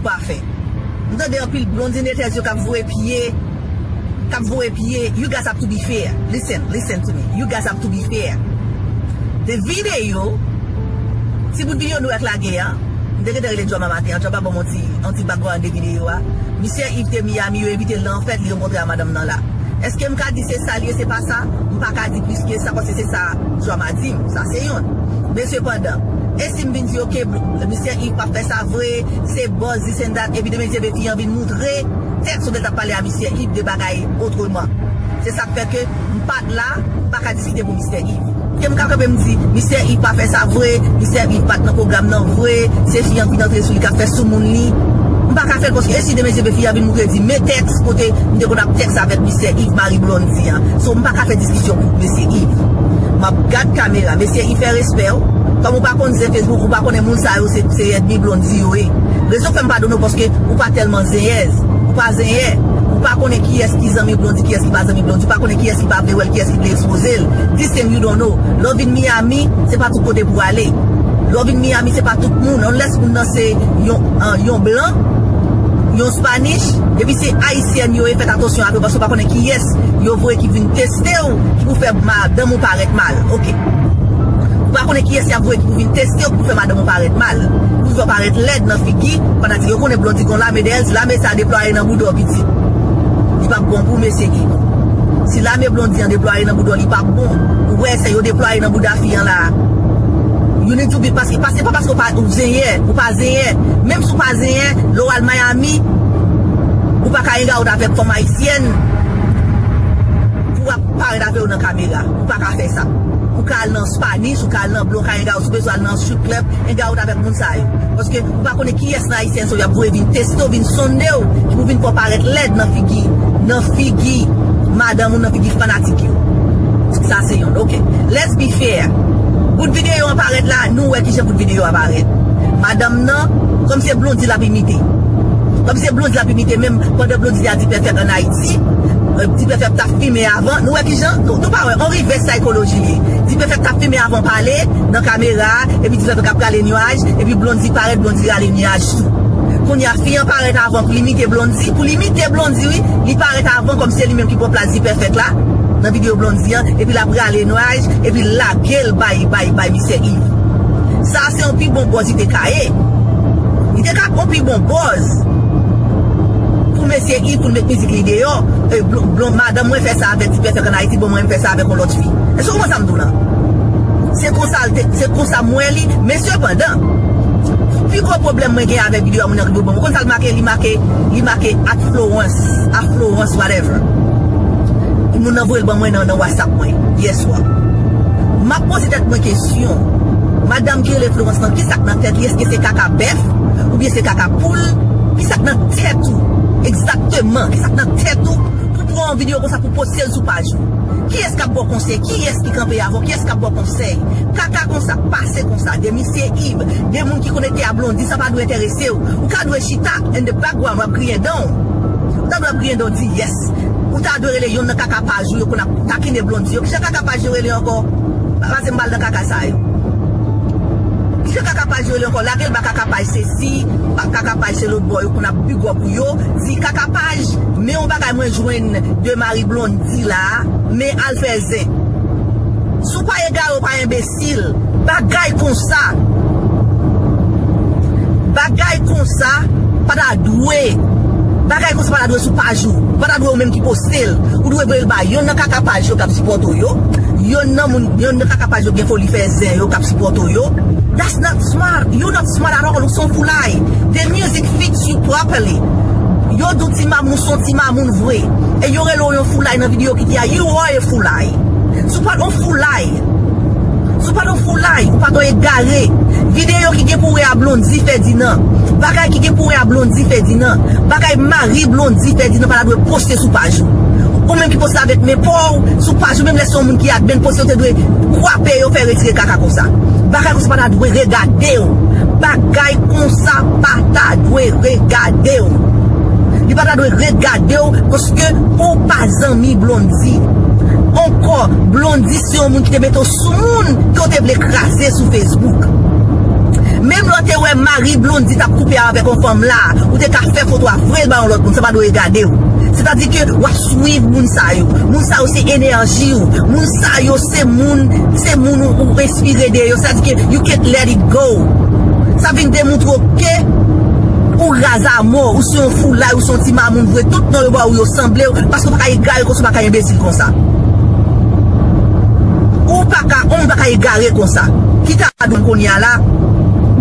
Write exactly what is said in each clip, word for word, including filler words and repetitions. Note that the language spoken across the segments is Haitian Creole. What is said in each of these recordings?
pa fè. M tande anpil Blondine haters yo k ap voye pye, k ap voye pye. You guys have to be fair. Listen, listen to me. You guys have to be fair. The video, ti bout videyo nou wè k lage a, m te gentan rele Drama maten an, Drama ban m yon ti, yon ti background de videyo a. Misye Yves te Miami, yo envite l nan fèt, li rankontre a madanm nan la. Èske m ka di se sa l ye, se pa sa? M pa ka di plis ke sa, paske se sa Drama di m. Sa se youn. Men sepandan, e si m vin di, oke, misye Yves pa fè sa vre, se buzz, this and that, epi demen Dye vle fi an vin moutre tèks kote l t ap pale a misye Yves de bagay otreman. Se sa k fè ke m pa t la, m pa ka diskite pou misye Yves. Ke m ka kanpe m di, misye Yves pa fè sa vre, misye Yves pa t nan pwogram nan vre, se fi an k vin antre sou li k ap fè soumoun li. M pa ka fè l paske e si demen Dye vle fi an vin moutre di, men tèks kote m te konn ap tèks avèk misye Yves, mari Blondie an. So, m pa ka fè diskisyon pou mesye Yves. M ap gad kamera, mesye Yves, fè respè w. Kòm ou pa konn zen Facebook, ou pa konnen moun sa yo se, se ènmi Blondie yo ye. Rezon k fè m padone w paske ou pa tèlman zenyèz. Ou pa zenyè. Ou pa konnen kiyès ki zanmi Blondie, kiyès ki pa zanmi Blondie. Ou pa konnen kiyès ki pa vle wè l, kiyès ki vle ekspoze l. This thing you don't know. Lè w vin Miami, se pa tout kote pou w ale. Lè w vin Miami, se pa tout moun. Unless moun nan se yon, an, yon blan, yon Spanish, epi se ayisyèn yo ye, fèt atansyon avè yo, paske w pa konnen kiyès yo voye ki vin teste w, ki pou fè madanm ou parèt mal. Oke. Ou pa konnen kiyès y ap voye ki pou vin teste w, ki pou fè madanm ou parèt mal, ki pou fè w parèt lèd nan figi fanatik yo. Konnen Blondie gon lame dèyè l, si lame sa deplwaye nan bouda w, pitit, li p ap bon pou mesye Yves. Si lame Blondie an deplwaye nan bouda w, li p ap bon. Ou wè sa yo deplwaye nan bouda fi an la. You need to be, paske, paske pa paske ou pa, ou zenyè, ou pa zenyè. Menm si w pa zenyè, lè w al Miami, ou pa ka hang out avèk fanm ayisyèn pou w ap parèt avè yo nan kamera. Ou pa ka fè sa. Ou ka al nan Spanish, ou ka al nan blan, ou ka hang out, si w bezwen al nan strip club, hang out avèk moun sa yo. Paske ou pa konnen kiyès nan ayisyèn sa yo y ap voye vin teste w, vin sonde w, ki pou vin fè w parèt lèd nan figi, nan figi madanm ou, nan figi fanatik yo. Sa se youn. Oke. Let's be fair. Bout videyo an parèt la, nou wè kijan bout videyo a parèt. Madanm nan, kòm se Blondie l ap imite. Kòm se Blondie l ap imite, menm pandan Blondie te a D-Perfect ann Ayiti, euh, D-Perfect t ap fimen avan. Nou wè kijan? Nou, nou pa wè, on reverse psychology li ye. D-Perfect t ap fimen avan pale nan kamera, epi D-Perfect ap rale nyaj, epi Blondie parèt, Blondie rale nyaj tou. Kounye a, fi an parèt avan pou l imite Blondie, pou l imite Blondie, wi, li parèt avan kòm se li menm ki pran plas D-Perfect la, nan videyo Blondie an, epi l ap rale nyaj, epi l lage l bay, bay, bay misye Yves. Sa se yon pi bon buzz li te ka ye. Li te ka yon pi bon buzz pou mesye Yves, pou l met mizik li deyò. E, Blon-, Blon-, madanm mwen fè sa avèk D-Perfect ann Ayiti, bon, mwen m fè sa avèk yon lòt fi. Èske w konprann sa m di w la? Se konsa l te, se konsa m wè li, men sepandan, pi gwo pwoblèm mwen gen avèk videyo a, moun nan rive ban mwen. Ou konn sa l make? Li make, li make at Florence, at Florence whatever. Moun nan voye l ban mwen nan, nan WhatsApp mwen, yèswa. M ap poze tèt mwen kesyon. Madanm ki rele Florence lan, ki sa k nan tèt li? Èske se kaka bèf? Oubyen se kaka poul? Ki sa k nan tèt ou? Egzakteman, ki sa k nan tèt ou? Pou pran yon videyo konsa, pou poste l sou paj ou. Kiyès k ap ba w konsèy? Kiyès ki kanpe avè w? Kiyès k ap ba w konsèy? Kaka konsa, pase konsa, de misye Yves, de moun ki konekte a Blondie, sa pa dwe enterese w. Ou ka dwe chita in the background, w ap griyen dan w. Ou ta dwe ap griyen dan w, di yes. Ou ta dwe rele yonn nan kaka paj ou yo konn ap takine Blondie yo. Kijan kaka paj yo rele ankò? Pa pase m ba l nan kaka sa yo. Kijan kaka paj yo rele ankò? Lage l ba kaka paj sesi, ba kaka paj se lòt bò yo konn ap pi gwo pou yo. Di kaka paj, men yon bagay mwen jwenn de mari Blondie la, men al fè zen. Si w pa egare, w pa enbesil, bagay konsa, bagay konsa pa ta dwe, bagay konsa pa ta dwe sou paj ou. Pa ta dwe ou menm ki poste l. Ou dwe voye l ba yonn nan kaka paj yo k ap sipòte w yo. Yonn nan moun, yonn nan kaka paj yo gen foli fè zen yo k ap sipòte w yo. That's not smart. You not smart at all. Ou se yon foulay. The music fits you properly. Yo di w ti mamoun, ou se yon ti mamoun vre. E yo rele w yon foulay nan videyo ki di a, you are a foulay. Si w pa t yon foulay, si w pa t yon foulay, ou pa t yon egare. Videyo ki gen pou wè a Blondie Ferdinand, bagay ki gen pou wè a Blondie Ferdinand, bagay mari Blondie Ferdinand pa ta dwe poste sou paj ou. Ou menm ki poste avèk men pa w sou paj ou, menm lè se yon moun ki admin poste, ou te dwe kwape yo, fè retire kaka konsa. Bagay konsa pa ta dwe regade w. Bagay konsa pa ta dwe regade w. Li pa ta dwe regade w paske ou pa zanmi Blondie. Ankò, Blondie se yon moun ki te mete w sou moun ke w te vle kraze sou Facebook. Menm lè w te wè mari Blondy t ap koupe avèk yon fanm la, ou te ka fè foto a voye l ba yon lòt moun, sa pa dwe gade w. Sètadi ke w ap swiv moun sa yo. Moun sa yo se enèji w. Moun sa yo se moun, se moun ou, ou enspire de yo. Sètadi ke you can't let it go. Sa vin demontre w ke ou raz a mò, ou se yon foulay, ou se yon ti mamoun vre. Tout non yo ba ou yo sanble w, paske w pa ka egare konsa, w pa ka enbesil konsa. Ou pa ka, on pa ka egare konsa. Ki ta dwe kounye a la,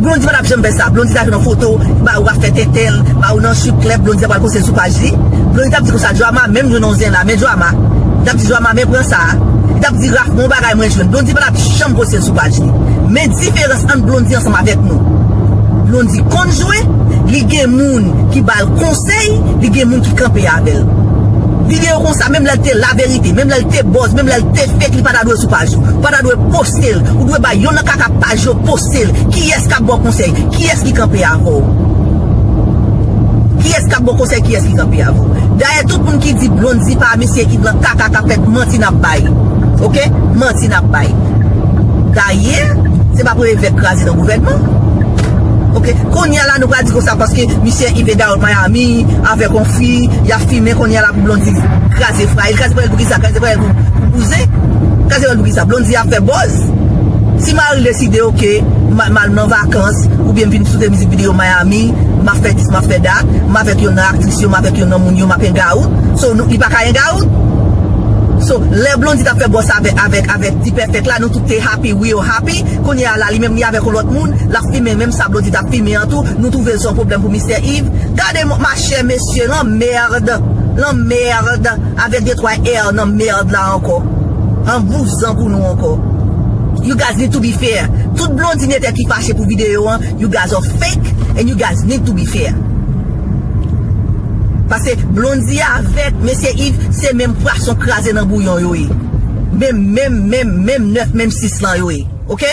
Blondy pa t ap janm fè sa. Blondy ta jwenn yon foto, ba ou ap fè tenten l, ba ou nan strip club, Blondy ta pral poste l sou paj li. Blondy t ap di konsa, Drama, men m jwenn yon zen la, men Drama. Li t ap di, Drama, men pran sa. Li t ap di, Raf, men yon bagay mwen jwenn. Blondy pa t ap janm poste l sou paj li. Men diferans ant Blondy ansanm avèk nou. Blondy konn jwe, li gen moun ki ba l konsèy, li gen moun ki kanpe avè l. Videyo konsa, menm lè l te laverite, menm lè l te buzz, menm lè l te fake, li pa ta dwe sou paj ou. Ou pa ta dwe poste l. Ou dwe bay youn nan kaka paj yo poste l. Kiyès k ap ba w konsèy? Kiyès ki kanpe avè w? Kiyès k ap ba w konsèy? Kiyès ki kanpe avè w? Dayè, tout moun ki di Blondy pa mesye Yves lan kaka k ap fèt, manti n ap bay. Oke? Manti n ap bay. Dayè, se pa premye vèk kraze nan gouvènman. Oke? Kounye a la, nou pral di konsa paske misye Yves Daoud Miami avèk yon fi, y ap fimen kounye a la pou Blondy kraze frayil. Kraze frayil pou kisa? Kraze frayil pou, pou bouzen? Kraze frayil pou kisa? Blondy ap fè buzz. Si mari l deside, oke, m a, m al nan vakans, oubyen m vin soute mizik videyo Miami, m ap fè dis, m ap fè dat, m avèk youn nan aktris yo, m avèk youn nan moun yo, m ap hang out. So, nou, li pa ka hang out. So, lè Blondy t ap fè buzz avèk, avèk, avèk D-Perfect la, nou tout te happy, we all happy. Kounye a la, li menm li avèk yon lòt moun, l ap fimen menm sa Blondy t ap fimen an tou, nou twouve l se yon pwoblèm pou Mister Yves. Gade machè, mesye, lanmèd, lanmèd, avèk de twa R nan mèd la ankò. An vouzan pou nou ankò. You guys need to be fair. Tout Blondy netè ki fache pou videyo an, you guys are fake and you guys need to be fair. Paske Blondy avèk mesye Yves, se menm pwason kraze nan bouyon yo ye. Menm, menm, menm, menm nèf, menm sis lan yo ye. Oke?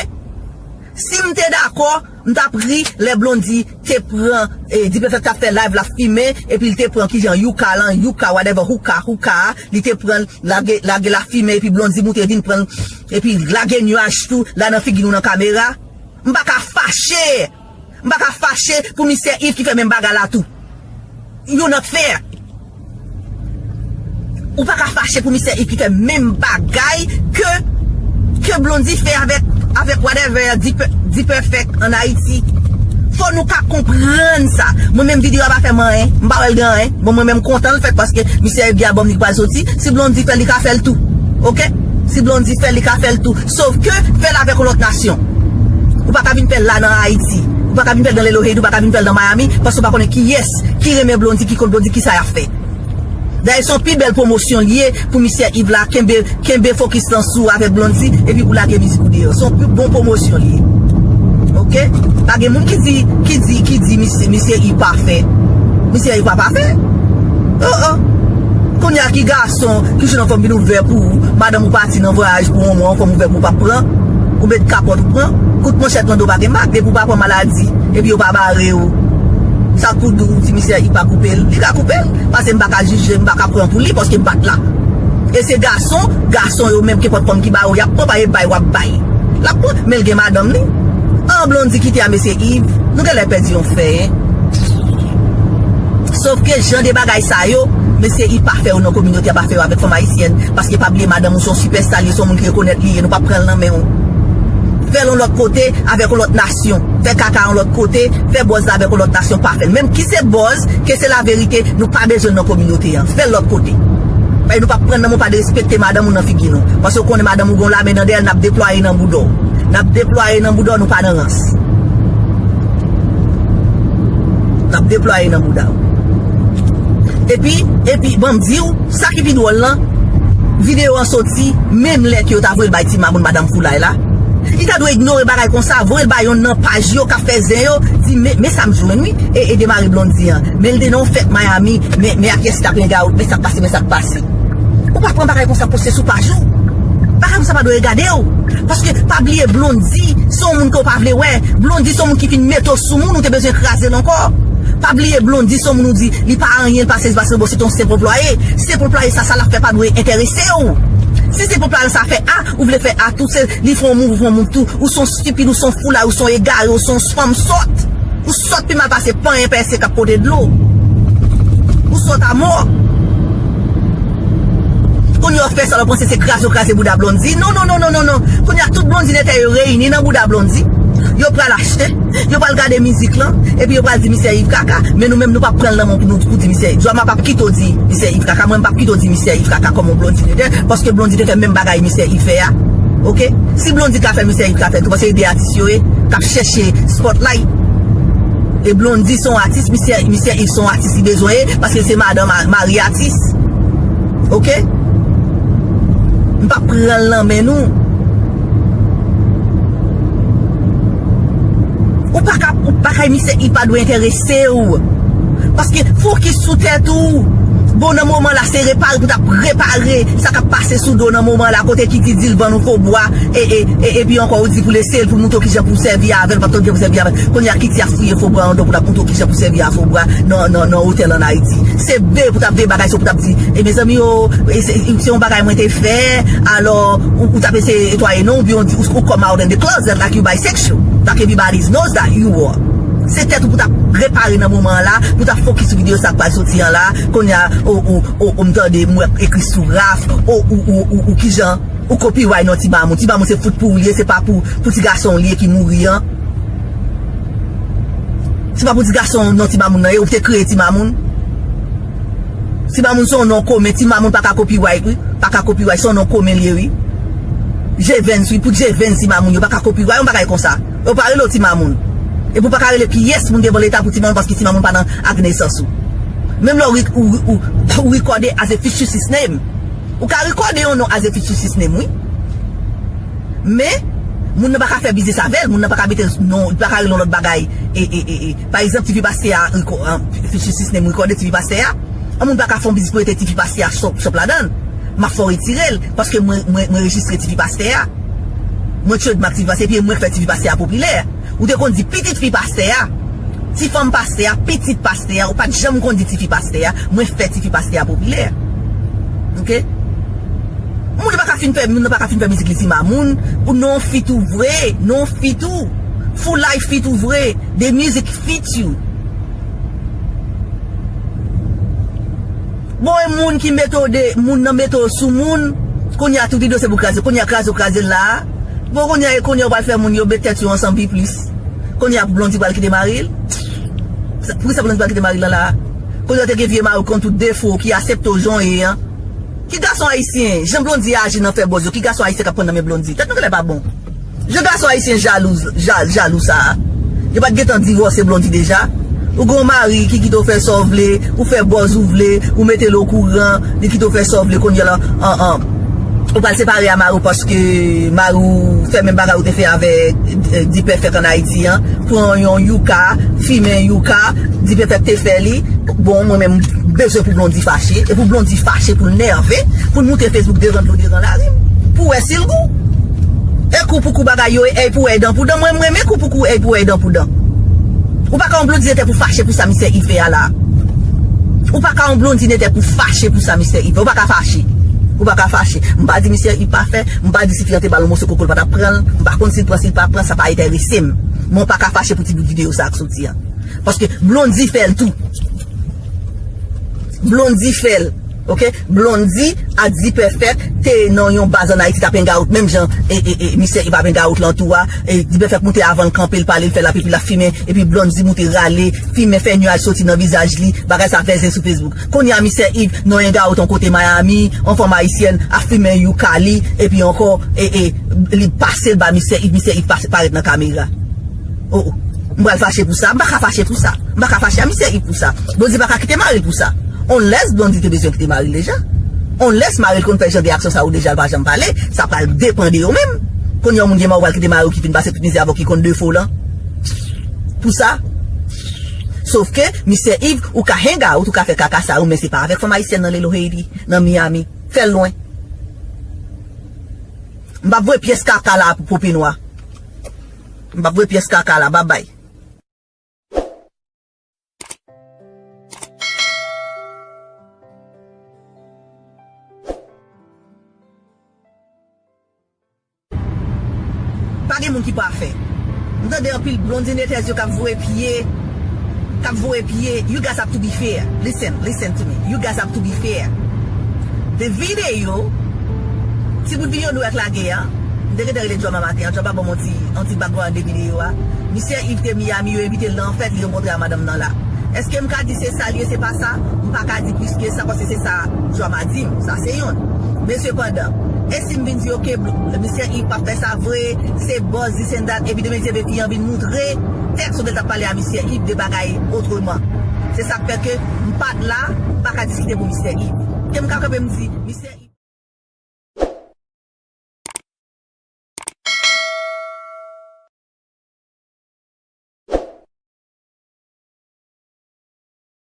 Si m te dakò, m t ap ri lè Blondy te pran, e, D-Perfect t ap fè live, l ap fimen, epi l te pran kijan, yuka lan, yuka, whatever, hookah, hookah, li te pran l, lage, lage l ap fimen, epi Blondy moute vin pran l, epi lage nuaj tou, la nan figi nou nan kamera. M pa ka fache! M pa ka fache pou Mister Yves ki fè menm bagay la tou. You not fair. Ou pa ka fache pou Mister Yves ki fè menm bagay ke, ke Blondy fè avèk, avèk whatever, D-Pe-, D-Perfect an Ayiti. Fò nou ka konprann sa. Mwen menm videyo a pa fè m anyen. M pa wè l gen anyen. Bon, mwen menm kontan l fèt paske Mister Yves gen album li ki pral soti. Si Blondy fè l, li ka fè l tou. Oke? Si Blondy fè l, li ka fè l tou. Sof ke fè l avèk yon lòt nasyon. Ou pa ka vin fè l la nan Ayiti. Ou pa ka vin fè l nan Lelo Head, ou pa ka vin fè l nan Miami, paske ou pa konnen kiyès ki renmen Blondy, ki konn Blondy, kisa y ap fè. Dayè, se yon pi bèl pwomosyon li ye pou Mister Yves la, kenbe, kenbe fokis lan sou avèk Blondy, epi pou lage mizik ou deyò. Se yon pi bon pwomosyon li ye. Oke? Pa gen moun ki di, ki di, ki di misye, misye Yves pa fè. Misye Yves pa, pa fè. Oh, oh. Kounye a ki gason ki jwenn yon fanm vin ouvè pou ou, madanm ou pati nan vwayaj pou yon mwa, yon fanm ouvè pou ou p ap pran, ou met kapòt ou pran, kout manchèt nan do pa gen mak, depi ou pa pran maladi, epi yo pa bare w. Sa k pou di w ti misye Yves pa koupe l, li ka koupe l, paske m pa ka jije, m pa ka pran pou li, paske m pa t la. E se gason, gason yo menm, kenpòt fanm ki ba yo, y ap pran, pa e bay w ap bay. L ap pran, men l gen madanm li. An Blondy kite a mesye Yves, nou genlè pèdi yon fè, en. Sof ke jan de bagay sa yo, mesye Yves pa fè yo nan kominote a, pa fè yo avèk fanm ayisyèn, paske pa bliye madanm ou se yon sipèsta li ye, se yon moun ki rekonèt li ye, nou p ap pran l nan men w. Fè l yon lòt kote, avèk yon lòt nasyon. Fè kaka yon lòt kote, fè buzz la avèk yon lòt nasyon, pa fè l. Menm ki se buzz, ke se laverite, nou pa bezwen l nan kominote an. Fè l lòt kote. Paske nou p ap pran nan men w, pa derespekte madanm ou nan figi nou. Paske w konnen madanm ou gen yon lame nan dèyè l, n ap deplwaye nan bouda w. N ap deplwaye nan bouda w, nou pa nan rans. N ap deplwaye nan bouda w. Epi, epi, ban m di w, sa ki pi dwòl lan, videyo an soti, menm lè ke yo ta voye l bay ti mamoun madanm foulay la. Li ta dwe ignore bagay konsa, voye l bay yonn nan paj yo k ap fè zen yo, di, men, men sa m jwenn wi, e, e demare Blondy an. Men l te nan yon fèt Miami, men, men ak kiyès li t ap hang out, men sa k pase, men sa k pase. Ou pa pran bagay konsa poste sou paj ou. Bagay konsa pa dwe gade w. Paske pa bliye Blondy, se yon moun ke w pa vle wè. Blondy, se yon moun ki fin mete w sou moun, ou te bezwen kraze l ankò. Pa bliye Blondy, se yon moun ou di, li pa anyen, li pa sezi, li pa sezi, bon, se te yon senp anplwaye. Senp anplwaye sa, sa l ap fè pa dwe enterese w. Si se pou pale sa fè A, ou vle fè A tou, se li fè yon mouv, ou fè yon mouv tou. Ou se yon stipid, ou se yon foulay, ou se yon egare, ou se yon fanm sòt. Ou sòt pi mal pase panyen pèse k ap pote dlo. Ou sòt a mò. Kounye a w fè sa, w panse se kraze w kraze bouda Blondy. Non, non, non, non, non, non. Kounye a tout Blondy nètè yo reyini nan bouda Blondy. Yo pral achte, yo pral gade mizik lan, epi yo pral di Misyè Yves kaka. Men nou menm nou p ap pran l nan men w pou nou, pou di Misyè Yves. Joama p ap kite w di Misyè Yves kaka. Mwen m p ap kite w di Misyè Yves kaka kòm yon Blondy nètè, paske Blondy te fè menm bagay Misyè Yves fè a. Oke? Si Blondy ka fè, Misyè Yves ka fè tou, paske se de atis yo ye, k ap chèche spotlight. E Blondy se yon atis, Misyè, Misyè Yves se yon atis li bezwen ye, paske se madan ma-, mari atis. Oke? M p ap pran l nan men nou. Ou pa ka, ou bagay Misyè Yves pa dwe enterese w. Paske fokis sou tèt ou. Bon, nan moman la, se repare pou t ap repare sa k ap pase sou do nan moman la, kote Kitty di l vann ou fo bwa, e, e, e, epi ankò ou di pou lese l, pou l montre w kijan pou w sèvi avè l, pa t konn kijan pou sèvi avè l. Kounye a Kitty ap fouye fo bwa anndan pou l ap montre w kijan pou w sèvi a fo bwa nan, nan, nan otèl ann Ayiti. Se veye pou t ap veye bagay sa yo pou t ap di, e mezanmi o, e se, se yon bagay mwen te fè, alò, ou, ou t ap eseye netwaye non, oubyen ou di, ou, ou come out in the closet like you bisexual, like everybody knows that you are. Se tèt ou pou t ap repare nan moman an la, pou t ap fokis sou videyo sa k pral soti an la, kounye a, o, o, o, o, m tande, m wè ekri sou Raf, o, ou, ou, ou, ou, kijan, ou copyright non Ti Mamoun. Ti Mamoun se fout pou ou li ye, se pa pou, pou ti gason w li ye ki mouri an. Se pa pou ti gason non Ti Mamoun nan ye, ou te kreye Ti Mamoun. Ti Mamoun se yon non komen, Ti Mamoun pa ka copyright, wi. Pa ka copyright, se yon non komen li ye, wi. Jevens, wi, pou Jevens Ti Mamoun, yo pa ka copyright, yon bagay konsa. Yo pa rele w Ti Mamoun. Epi w pa ka rele pyès moun devan Leta pou Ti Mamoun, paske Ti Mamoun pa nan ak nesans ou. Menm lè w ri-, ou, ou, ou rekòde as a fictitious name. Ou ka rekòde yon non as a fictitious name, wi. Men, moun nan pa ka fè biznis avè l, moun nan pa ka mete non, li pa ka rele yon lòt bagay. E, e, e, e. Pa egzanp, tifi pastè a, reko-, an, fictitious name rekòde tifi pastè a. Yon moun pa ka fè yon biznis pou mete tifi pastè a shop, shop ladan l. M ap fè w retire l, paske mwen, mwen, mwen rejistre tifi pastè a. Mwen trademark tifi pastè, epi mwen k fè tifi pastè a popilè. Ou te konn di pitit fi pastè a, ti fanm pastè a, pitit pastè a, ou pa t janm konn di tifi pastè a, mwen fè tifi pastè a popilè. Oke? Moun yo pa ka fin fè, moun nan pa ka fin fè mizik li Ti Mamoun, ou non fit ou vre, non fit ou. Foulay fit ou vre, the music fit you. Bon, e moun ki mete w de, moun nan mete w sou moun, kounye a tout videyo se pou kraze, kounye a kraze w kraze l la a. Bon, kounye a, e kounye a w pral fè moun yo met tèt yo ansanm pi plis. Kounye a pou Blondy pral kite mari l. Sa, poukisa Blondy pral kite mari l lan la a? Kounye a w te gen vye mari w konn tout defo w ki asepte w jan w ye an. Ki gason ayisyen, jan Blondy aji nan fè buzz yo, ki gason ayisyen k ap pran nan men Blondy? Tèt nou genlè pa bon. Jan gason ayisyen jalou, ja-, jalou sa a. Yo pa t gentan divòse Blondy deja? Ou gen yon mari ki kite w fè sa w vle, ou fè buzz ou vle, ou mete l okouran, li kite w fè sa w vle, kounye a la, an, an, ou pral separe a mari w paske mari w fè menm bagay ou te fè avèk, eh, D-Perfect ann Ayiti an. Pran yon yuka, fimen yuka, D-Perfect te fè li. Bon, mwen menm, m bezwen pou Blondy fache. E pou Blondy fache, pou l nève, pou l moute Facebook devan dlo, devan lari. Pou wè si l gou. E kou pou kou bagay yo, e èy pou èy, dan pou dan. Mwen, m renmen kou pou kou, èy pou èy, dan pou dan. Ou pa ka yon Blondy nètè pou fache pou sa Misyè Yves fè a la. Ou pa ka yon Blondy nètè pou fache pou sa Misyè Yves fè. Ou pa ka fache. Ou pa ka fache. M pa di Misyè Yves pa fè, m pa di si fi an te ba l yon moso koko, l pa t ap pran l. M pa konn si l pran, si l pa pran, sa pa enterese m. Men w pa ka fache pou ti bout videyo sa a k soti an. Paske Blondy fè l tou. Blondy fè l. Oke? Blondy ak D-Perfect te nan yon baz ann Ayiti, t ap hangout menm jan e, e, e, Misyè Yves ap hangout lan tou a. E D-Perfect moute avan l kanpe, l pale, l fè lap epi l ap fimen. Epi Blondy moute rale, fimen fè nyaj soti nan vizaj li. Bagay sa fè zen sou Facebook. Kounye a Misyè Yves nan hangout yon kote Miami, yon fanm ayisyèn ap fimen yuka li, epi ankò, e, e, li pase l ba Misyè Yves, Misyè Yves pase, parèt nan kamera. Oh, oh. M pral fache pou sa? M pa ka fache pou sa. M pa ka fache a Misyè Yves pou sa. Blondy pa ka kite mari l pou sa. Unless Blondy te bezwen kite mari l deja. Unless mari l konn fè jan de aksyon sa yo deja, l pa janm pale. Sa pral depann de yo menm. Kounye a yon moun gen mari, ou pral kite mari w ki fin pase tout mizè avè w, ki konn defo w lan. Pou sa. Sof ke, Misyè Yves, ou ka hangout, ou ka fè kaka sa yo, men se pa avèk fanm ayisyèn nan Lelo Haiti, nan Miami. Fè l lwen. M p ap voye pyès kaka la pou Pope Nwa. M p ap voye pyès kaka la, babay. Pa gen moun ki pafè. M tande anpil Blondine Leythèse yo k ap voye pye, k ap voye pye. You guys have to be fair. Listen, listen to me. You guys have to be fair. The video, ti bout videyo nou wè k lage a, m te gentan rele Drama maten an. Drama ban m yon ti, yon ti background de videyo a. Misye Yves te Miami, yo envite l nan fèt, li rankontre a madanm nan la. Èske m ka di se sa l ye, se pa sa? M pa ka di plis ke sa, paske se sa Drama di m. Sa se youn. Men sepandan, e si m vin di, oke, Bl-, misye Yves pa fè sa vre, se buzz, this and that, epi demen se fi an vin moutre tèks kote l t ap pale a misye Yves de bagay otreman. Se sa k fè ke m pa t la, m pa ka diskite pou misye Yves. Ke m ka kanpe m di, misye